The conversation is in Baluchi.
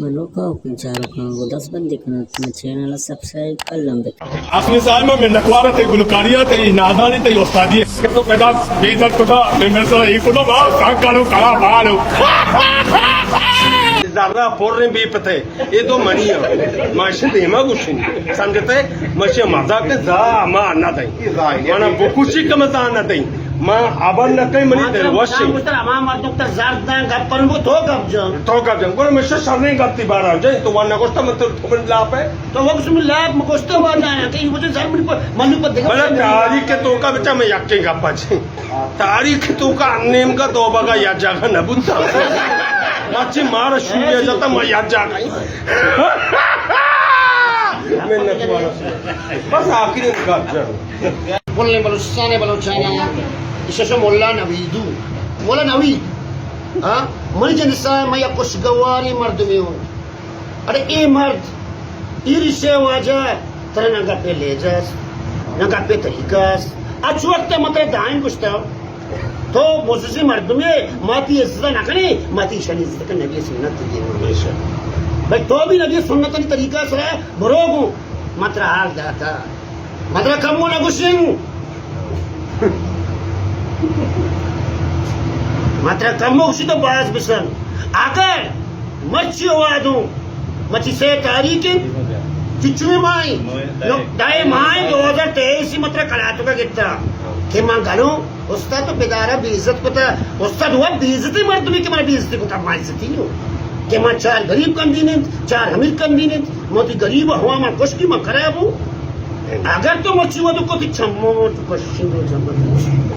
منوکا و چاروکاں گوں دست بندی کناں، مئے چینل ءَ سبسکرائب کلم بکن۔ اصلی سائیں، من منتوار تئی گلوکاری ءَ، تئی نازانی، تئی استادی ءَ کہ تو پیدا بے عزت کتا، بے مرزا ای کتا، ما سانکالو کلا بالو۔ زرا پر بے پتے، اے تو منی ءَ۔ ما ایشی دیما گوشیں، سمجھتے؟ ما ایشی مزاق زا ما نہ دیں۔ منا بکشی کہ ما زا نہ دیں۔ ما ابر نہ کئی، منی دل وشی۔ مستر ہما مردم تر زرد داں گپ کنن بو، تو گپ جن۔ تو گپ جن۔ گڑا مشہ شریں گپ تی بارا جن، تو وان نہ گوشتا من تو من لاپ ہے۔ تو وہ کچھ من لاپ میں گوشتا ہوا جانا کہ یہ مجھے زر من پر، من پر دیکھا بلے۔ تاریخ کے تو کا بچا میں یکیں گپ اچ۔ تاریخ تو کا نیم کا دو بگا یا جگہ نہ بوتا۔ مچی مار شویا جاتا، ما یا جگہ۔ میں نہ تمہارا۔ بس آخری گپ جن۔ پلیں بلوچستان ءِ بلوچاناں، ایشی شو مولا نویدو، مولا نوید۔ ہاں، منی جند ءَ ساہ، من یک خوشگواریں مردمے ہوں۔ اڑے اے مرد، اے ریشے واجہ، ترا نہ گپے لہجہ است، نہ گپے طریقہ است۔ اچ وقت من ترا دائم گوشتا، تو موسیقی مردمے، ما تی عزت نہ کنی، ما تی شنی عزت کن نبی سنت تی۔ بھائی تو بھی نبی سنت تی طریقہ سرا برو گو، من ترا حال داتا۔ مترا کمو نہ گوشیں۔ مترا کمو گوشی تو باز بسن۔ اگر مرچی وادوں، مرچی سے تاریخ انت، چچویں ماہ انت، نو دائے ماہ انت، دو ہزار تئیس مترا کلاتوکا گتا کہ من گلوں، استاد تو پدارا بے عزت کتا، استاد ہوا بے عزتی مردمی کہ منا بے عزتی کتا، ما عزتی ہوں کہ ما چار غریب کندین انت، چار امیر کندین انت، ما تی غریب ہوا ما کشکی ما خراب ہوں۔ اگر تو مرچی وادو کتی چمو تو کشی دو چمو۔